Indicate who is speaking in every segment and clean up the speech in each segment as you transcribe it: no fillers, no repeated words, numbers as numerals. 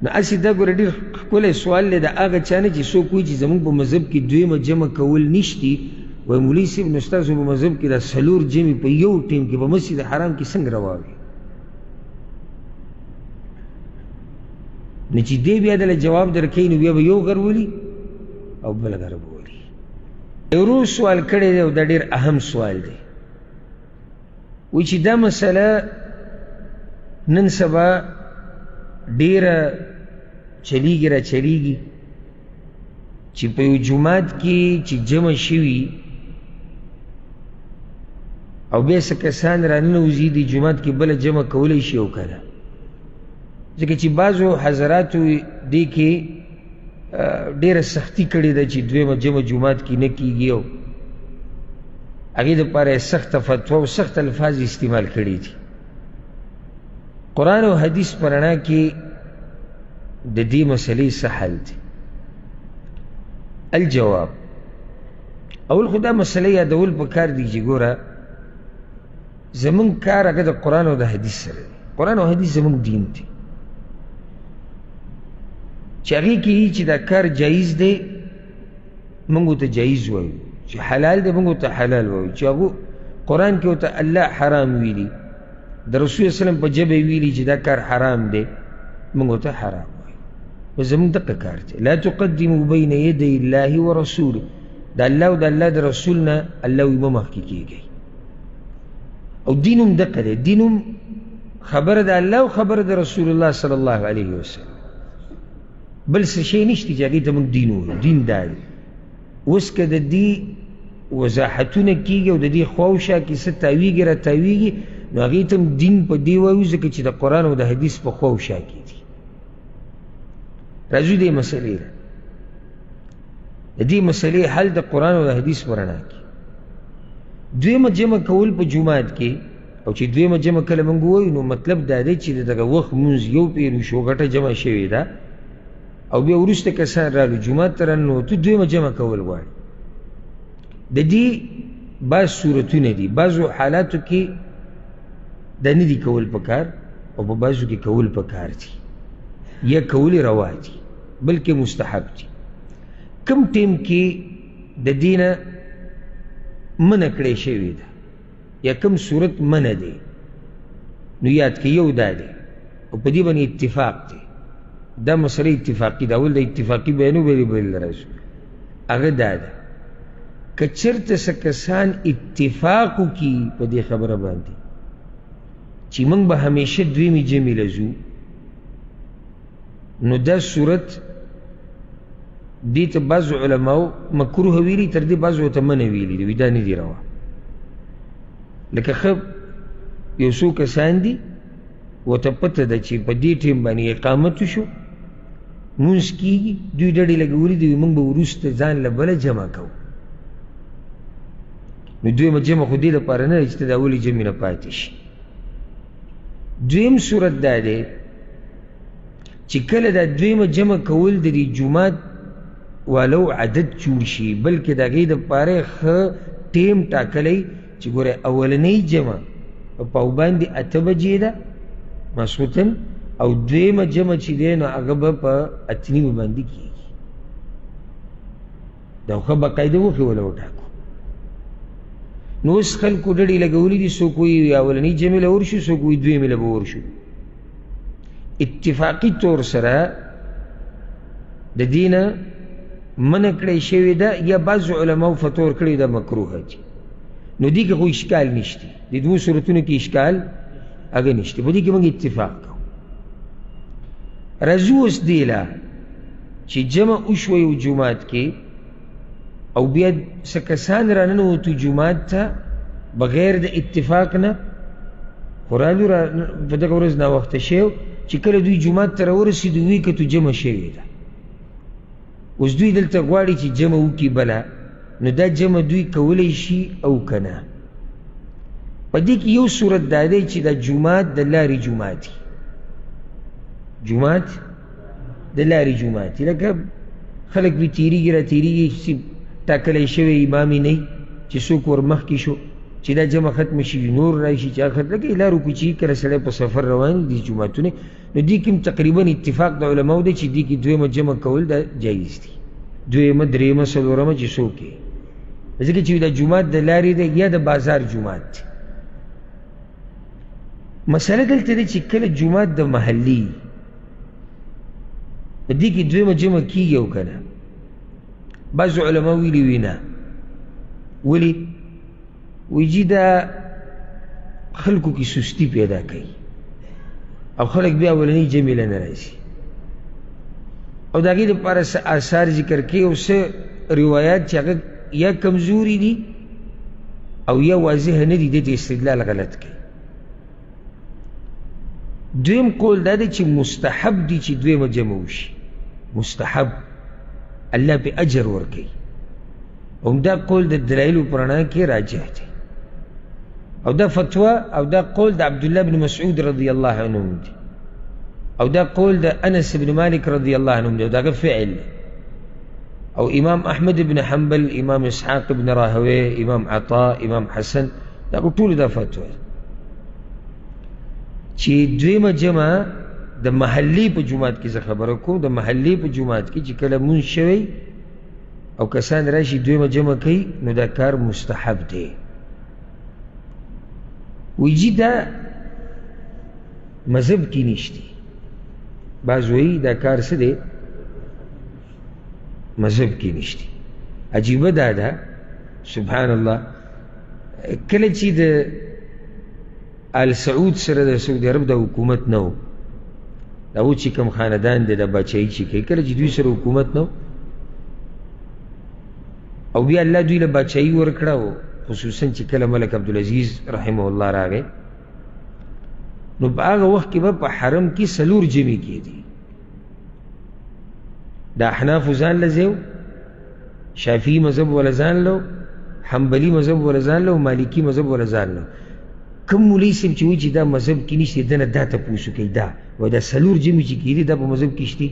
Speaker 1: نو هسې دا ګوره ډېر ښکلی سوال دی د هغه چا نه چې څوک وایي چې زموږ په مذهب کې دویمه جمع کول نشتي. وایي مولوي صاحب نو ستاسو په مذهب کې دا څلور جمع په یو ټیم کې په مسجد حرام کې څنګه روا وي؟ نو چې دی بیا دله جواب درکوي نو بیا به یو غر ولي او بل غر به ولي. ورور سوال کړی دی او دا ډېر اهم سوال دی. وایي چې دا مسله نن سبا ډېره چلیږي را چلیږي چې په یو جومات کې چې جمع شوي او بیا څه کسان راننوځي دې جومات کې بله جمع کولی شي او که نه، ځکه چې بعضو حضراتو دې کې ډېره سختي کړې ده چې دویمه جمع جومات کې نه کېږي او هغې دپاره یې سخته فتوا او سخت الفاظ استعمال کړي دي. قرآن او حدیث په رڼا کې د دې مسلې څه حل دی؟ الجواب، اول خو دا مسله یادول پکار دي چې ګوره زمونږ کار هغه د قرآن او د حدیث سره دی. قرآن او حدیث زمونږ دین دی چې هغې کې چې دا کار جایز دی موږ ورته جایز وایو، چې حلال دی موږ ورته حلال وایو، چې هغو قرآن کې ورته الله حرام ویلي، د رسول وسلم په ژبه یې ویلي چې دا کار حرام دی، موږ ورته حرام وایو. نو زموږ دقه کار دی. لا تقدموا بین یدی الله ورسوله، د الله او د الله د رسول نه الله وایي مه مخکې کېږئ. او دین هم دقه دی، دین هم خبره د الله او خبره د رسول الله صلی الله علیه وسلم، بل څه شی نشته چې هغې ته موږ دین ووایو. دین دا دی. اوس که د دې وضاحتونه کېږي او د دې خواوشا کې څه تاویږي را تاویږي، نو هغې ته هم دین په دې وایو ځکه چې د قرآن او د حدیث په خواوشا کې دي. راځو دې مسئلې له، د دې مسئلې حل د قرآن او د حدیث په رڼا کې. دویمه جمع کول په جومات کې، او چې دویمه جمع کله موږ ووایو نو مطلب دا دی چې د دغه وخت مونځ یو پیر وشو، غټه جمع شوې ده او بیا وروسته کسان رالو جومات ته راننوتو، دویمه جمع کول غواړي. د دې بعض صورتونه دي، بعضو حالاتو کې دا نه دي کول پکار او په بعضو کې کول پکار دي، یا کول روا دي بلکې مستحب دي. کم ټیم کې د دې نه منع کړی شوې ده یا کم صورت منع دی، نو یاد کې یو دا دی او په دې باندې اتفاق دی. دا مسله اتفاقي ده، اول د اتفاقي بیانو بیا بل راځو. هغه دا ده که چېرته څه کسان اتفاق وکړي په دې خبره باندې چې موږ به همیشه دویمې جمع له ځو، نو دا صورت دې ته بعضو علماو مکروه ویلي، تر دې بعضو ورته منع ویلي دي، وایي دا نه دي روا. لکه ښه یو څو کسان دي ورته پته ده چې په دې ټیم باندې اقامت وشو، مونځ کېږي، دوی ډډې لګولي دي، موږ به وروسته ځان له بله جمع کوو. نو دویمه جمع خو دې لپاره نه ده چې ته د اولې جمع نه پاتې شي. دویم صورت دا دی چې کله دا دویمه جمع کول د دې جومات والو عدد جوړ شي، بلکې د هغې دپاره یې ښه ټیم ټاکلی چې ګوره اولنۍ جمع په پاو باندې 8 بجې ده ماسخوتن، او دویمه جمع چې دی نو هغه به په 8:30 باندې کېږي. دا ښه باقاعده وخت یې وله وټاکو. نو اوس خلکو ډډې لګولي دي، څوک وایي اولنۍ جمع له ورشو، څوک وایي دویمې له به ورشو. اتفاقي طور سره د دې نه منع کړی شوې ده، یا بعضو علماو فتوا ورکړې ده مکروه دي. نو دې کې خو اشکال نشته، د دوو صورتونو کې اشکال هغه نشته، په دې کې موږ اتفاق کوو. راځو اوس دې له چې جمع وشوه یو جومات کې او بیا څه کسان راننوتو جومات ته بغیر د اتفاق نه، خو رالو په دغه ورځ ناوخته شوی، چې کله دوی جومات ته راورسېدو ویې کتو جمع شوې ده. اوس دوی دلته غواړي چې جمع وکړي بله، نو دا جمع دوی کولی شي او که نه؟ په دې کې یو صورت دا دی چې دا جومات د لارې جومات دی، جومات د لارې جومات دی، لکه خلک پرې تېرېږي را تېرېږي، چې ټاکلی شوی امام یې نه وي چې څوک ور مخکې شو. چې دا جمع ختمه شي نور راشي چې هغه ختم، لکه لارو کې چې کله سړی په سفر روان دي جوماتونه، نو دې کې هم تقریبا اتفاق د علماو دی چې دې کې دویمه جمع کول دا جایز دي، دویمه درېیمه څلورمه چې څوک یې، ځکه چې دا جومات د لارې دی یا د بازار جومات دی. مسله دلته ده چې کله جومات د محلي په دې کې دویمه جمع کېږي او که نه، بعضو علما ویلي وي نه. ولې؟ وایي جي دا خلکو کې سستی پیدا کوي او خلک بیا اولنۍ جمع له نه راځي، او د هغې دپاره څه آثار ذکر کوي او څه روایات چې هغه یا کمزوري دي او یا واضح نه دي، دې ته استدلال غلط کوي. دویم قول دا دی چې مستحب دي چې دویمه جمع وشي، مستحب، الله پې اجر ورکوي. همدا قول د دلایلو په رڼا کې راجح دی، او دا فتوا او دا قول د عبدالله بن مسعود رضی الله عنه هم دی، او دا قول د انس بن مالک رضی الله عنه هم دی، او د هغه فعل دی. او امام احمد بن حنبل، امام اسحاق بن راهوی، امام عطا، امام حسن، دا ټولو دا فتوا ده چې دویمه جمع د محلې په جومات کې زه خبره کوم، د محلې په جومات کې چې کله مونځ شوی او کسان راشي دویمه جمع کوي، نو دا کار مستحب دی. وایي جي دا مذهب کې نشتی، بعض وایي دا کار څه دی مذهب کې نشتی. عجیبه دا ده سبحان الله، کله چې د آل سعود سره د سعودي عرب د حکومت نه و، دا و چې کوم خاندان دی د باچایي چې کوي، کله چې دوی سره حکومت نه و او بیا الله دوی له باچایي ورکړه، او خصوصا چې کله ملک عبدالعزیز رحمه الله راغی، نو په هغه وخت کې به په حرم کې څلور جمعې کېدې. د احنافو ځان له ځای و، شافعي مذهب ولا ځان له و، حنبلي مذهب ولا ځان له و، مالکي مذهب ولا ځان له و. کوم مولوي صاحب چې وایي چې دا مذهب کې نشته، ده نه دا تپوس وکړئ، دا وایي دا څلور جمعې چې کېدې دا په مذهب کې شته.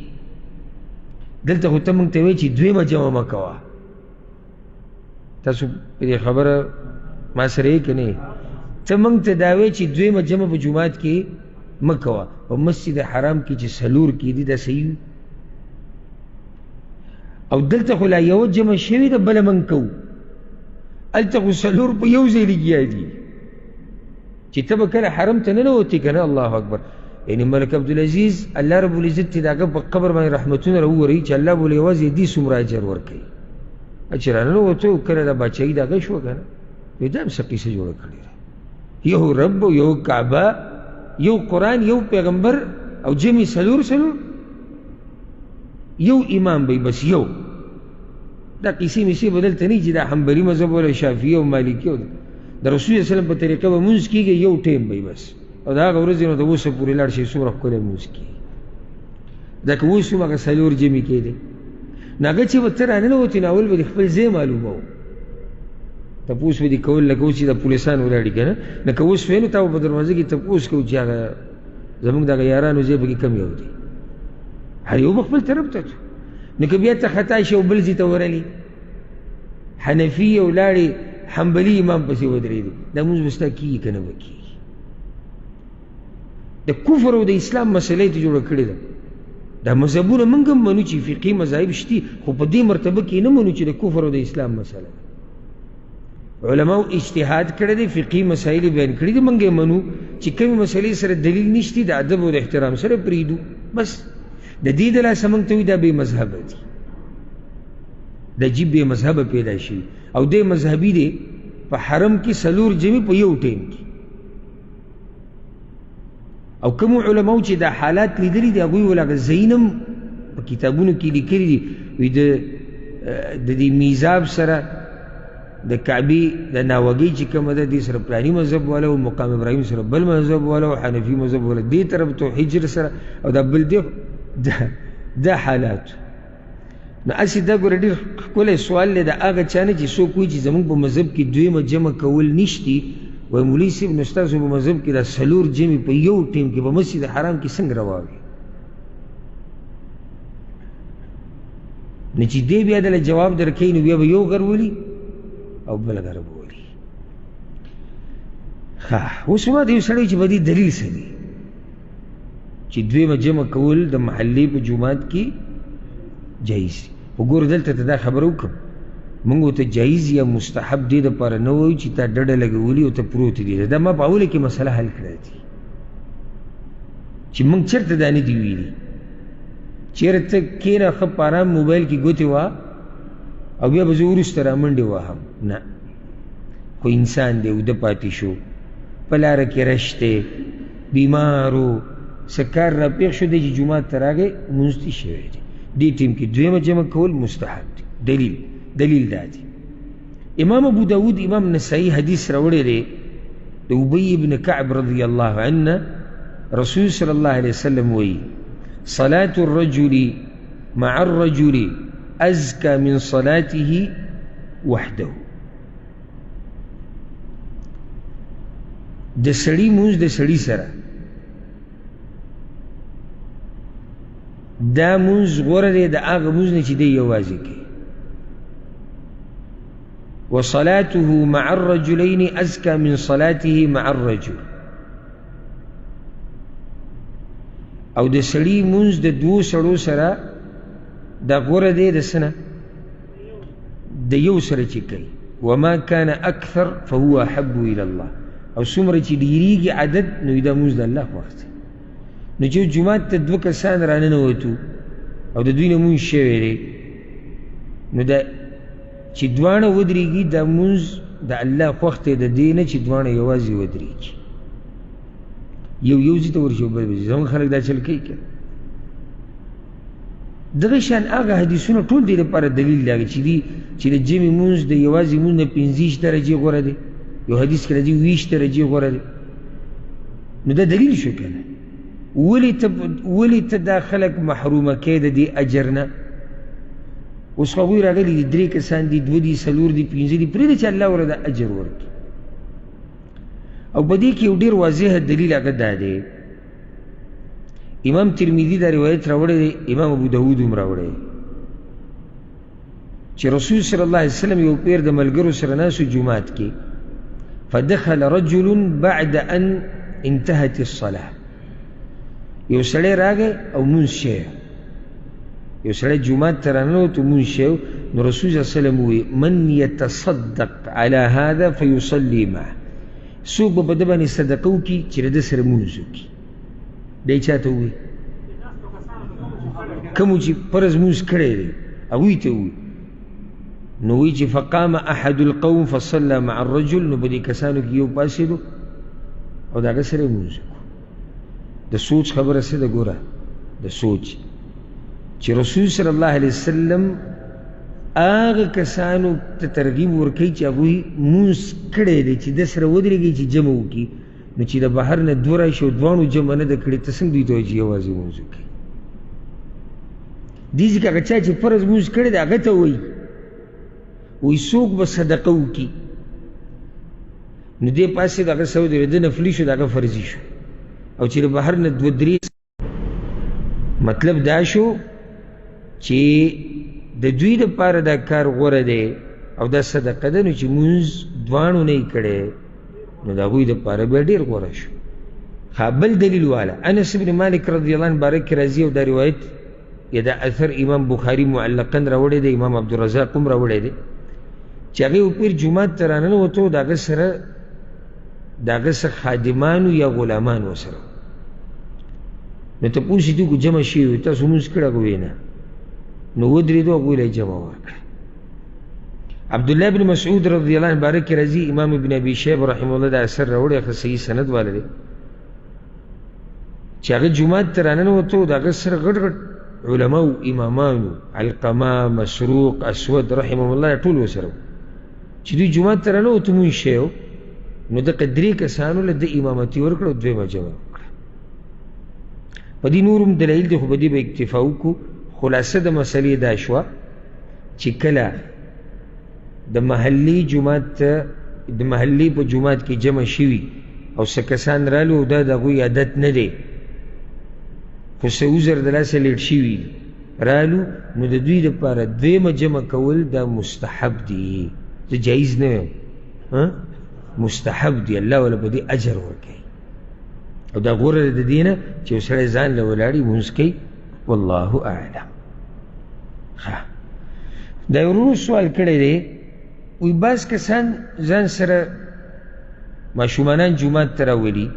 Speaker 1: دلته خو ته موږ ته وایي چې دویمه جمع مه کوه. تاسو په دې خبره ما سره یې که نه؟ ته موږ ته دا وایي چې دویمه جمع په جومات کې مه کوه، په مسجد حرام کې چې څلور کېدې دا صحیح وي. او دلته خو لا یوه جمع شوې ده بله موږ کوو، هلته خو څلور په یو ځای لګیا دي چې ته به کله حرم ته ننوتې که نه. الله اکبر، یعنې ملک عبدالعزیز الله رب العزت چې د هغه په قبر باندې رحمتونه راووري چې الله به له یوازې دې څومره اجر ورکوي. چې راننوتو کله د باچایي د هغه شوه که نه، وایي دا هم څه قیصه جوړه کړې ده، یو رب یو کعبه یو قرآن یو پیغمبر او جمع څلور څلور، یو امام به بس یو. دا قیصې میسې به دلته نه چې دا حنبلي مذهب ولا شافعي او مالکي او د رسول الله صلی الله علیه وسلم په طریقه به مونځ کېږي، یو ټیم به بس، او د هغه ورځې نو د اوسه پورې لاړ شي څومره ښکلی مونځ کېږي. دا که اوس هم هغه څلور جمع کېدی، نو هغه چې به ته راننوتې نو اول به دې خپل ځای معلوموو، تپوس به دې کول لکه اوس چې د پولیسان ولاړ دي که نه، نو که اوس وې نو تا به په دروازه کې تپوس کوو چې هغه زموږ دغه یارانو ځای پکې کوم یو دی، هر یو به خپل طرف ته ځو. نو که بیا ته خطا شې او بل ځای ته ورغلې، حنفي او لاړې حنبلي امام پسې ودرېدې، دا مونځ به ستا کېږي که نه به کېږي؟ د کفر او د اسلام مسله یې ته جوړه کړې ده. دا مذهبونه موږ هم منو چې فقهي مذاهب شتي، خو په دې مرتبه کې نه منو چې د کفر او د اسلام مسله ده. علماو اجتهاد کړی دی، فقهي مسایل یې بیان کړي دي، موږ یې منو چې کومې مسلې سره دلیل نشتي د ادب او د احترام سره پرېږدو. بس د دې د لاسه موږ ته وایي دا بې مذهبه دي، د عجیب بې مذهبه پیدا شوي، او دی مذهبي دی په حرم کې څلور جمع په یو ټیم کې. او کوم علماو چې دا حالات لیدلي دي هغوی ولا هغه ځایونه هم په کتابونو کې لیکلي دي، وایي د دې میزاب سره د کعبې د ناوګۍ چې کومه ده دې سره پلاني مذهب والا و، مقام ابراهیم سره بل مذهب والا و، حنفي مذهب والا دې طرف ته، حجر سره، او دا بل دی دا حالات. نو هسې دا ګوره ډېر ښکلی سوال دی د هغه چا نه چې څوک وایي چې زموږ په مذهب کې دویمه جمع کول نشتي. وایي مولوي صاحب نو ستاسو په مذهب کې دا څلور جمع په یو ټیم کې په مسجد حرام کې څنګه روا وي؟ نو چې دی بیا دله جواب درکوي نو بیا به یو غر ولي او بل غر به ولي. ښه، اوس ما ته یو سړی چې په دې دلیل څه دی چې دویمه جمع کول د محلې په جومات کې جایز دي. وګوره دلته ته دا خبره وکړم، موږ ورته جایز یا مستحب دې دپاره نه وایو چې تا ډډه لګولي او ته پروت دي. دا ما په اوله کې مسله حل کړې دي چې موږ چېرته دا نه دي ویلي. چېرې ته کښېنه ښه په ارام موبایل کې ګوتې وه او بیا به زه وروسته رامنډې وهم، نه. خو انسان دی، اوده پاتې شو، په لاره کې رش دی، بیمار و، څه کار راپېښ شو دی چې جومات ته راغی لمونځ دې شوی دی. دې ټیم کې دویمه جمع کول مستحب دی. دلیل دا دی، امام ابو داود امام نسائی حدیث راوړی دی د ابی ابن کعب رضی الله عنه، رسول صلی الله علیه وسلم وایي صلاة الرجل مع الرجل أزكى من صلاته وحده. د سړي مونځ د سړي سره دا مونځ غوره دی د هغه مونځ نه چې دی یوازې کوي. وصلاته مع الرجلين أزكى من صلاته مع الرجل. او د سړي مونځ د دوو سړو سره دا غوره دی د څه نه؟ د یو سره چې کوي. وما كان أكثر فهو أحب إلى الله. او څومره چې ډېرېږي عدد نو دا مونځ د الله خوښ دی. نو چې جومات ته دوه کسان راننوتو او د دوی نه مونځ شوی دی، نو دا چې دواړه ودرېږي دا مونځ د الله خوښ دی، د دې نه چې دواړه یوازې ودرېږي. یو یو ځای ته ورشي او بل بل ځای. زموږ خلک دا چل کوي که دغه شان هغه حدیثونه ټول دې لپاره دلیل دی چې دي چې د جمع مونځ د یوازې مونځ نه 25 درجې غوره دی، یو حدیث کې راځي 20 درجې غوره دی. نو دا دلیل شو که نه؟ ولې ته دا خلک محرومه کوې د دې اجر نه؟ اوس خو هغوی راغلي دي، درې کسان دي، دوه دي، څلور دي، پنځه دي، پرېږده چې الله ورته دا اجر ورکړي. او په دې کې یو ډېر واضح دلیل هغه دا دی، امام ترمذي دا روایت راوړی دی، امام ابو داود هم راوړی دی، چې رسول صلی الله علیه وسلم یو پیر د ملګرو سره ناست و جومات کې، فدخل رجل بعد ان انتهت الصلاة. یو سړی راغی او مونځ شوی، یو سړی جومات ته راننوت او مونځ شوی. نو رسول صلی الله علیه وسلم وویل من يتصدق على هذا فيصلي معه، څوک به په ده باندې صدقه وکړي چې له ده سره مونځ وکړي. دی چا ته وویل؟ کومو چې فرض مونځ کړی دی هغوی ته وویل. نو وایي چې فقام احد القوم فصلى مع الرجل. نو په دې کسانو کې یو پاڅېدو او د هغه سره یې مونځ وکړو. د سوچ خبره څه ده؟ ګوره د سوچ چې رسول صلی الله علیه وسلم هغه کسانو ته ترغیب ورکوي چې هغوی مونځ کړی دی چې ده سره ودرېږي چې جمع وکړي. نو چې د بهر نه دوه راشي او دواړو جمع نه ده کړې، ته څنګه دوی ته وایې چې یوازې مونځ وکړي؟ دې ځکه هغه چا چې فرض مونځ کړی دی هغه ته وایي، وایي څوک به صدقه وکړي. نو دې پاسې د هغه سره ودرېده، نفلي شو، د هغه فرضي شو. او چې د بهر نه دوه درې، مطلب دا شو چې د دوی دپاره دا کار غوره دی او دا صدقه ده. نو چې مونځ دواړو نه یې کړی نو د هغوی دپاره بیا ډېر غوره شو. ښه، بل دلیل واله انس بن مالک رضی الله عنه باره کې راځي، او دا روایت یا دا اثر امام بخاري معلقا راوړی دی، امام عبدالرزاق هم راوړی دی، چې هغه یو پیر جومات ته راننوتو، د هغه سره د هغه څه خادمانو یا غلامانو سره. نو تپوس یې وکړو جمع شوي وو، تاسو لمونځ کړی؟ هغه ویې نه. نو ودرېدو، هغوی له یې جمع ورکړه. عبدالله بن مسعود رضی الله عنه باره کې راځي، امام ابن ابي شیبه رحمه الله دا اثر راوړی، ښه صحیح سند والا دی، چې هغه جومات ته راننوتو، د هغه سره غټ غټ علما و امامانو، علقمه، مسروق، اسود رحمهم الله ټول ورسره وو. چې دوی جومات ته راننوتو مونځ شوی و، نو دغه درې کسانو له ده امامتي ورکړه او دویمه جمع وکړه. په دې نور هم دلایل دي، خو په دې به اکتفا وکړو. خلاصه د مسئلې دا شوه چې کله د محلي جومات ته د محلي په جومات کې جمع شوي او څه کسان رالو او دا د هغوی عادت نه دی، خو څه عذر د لاسه لیټ شوي دي رالو، نو د دوی دپاره دویمه جمع کول دا مستحب دی، زه جایز نه وایم. مستحب دی، الله وله په دې اجر ورکوي، او دا غوره ده د دې نه چې یو سړی ځان له ولاړي لمونځ کوي. والله اعلم. ښه، دا یو ورور سوال کړی دی، وایي بعض کسان ځان سره ماشومانان جومات ته راولي.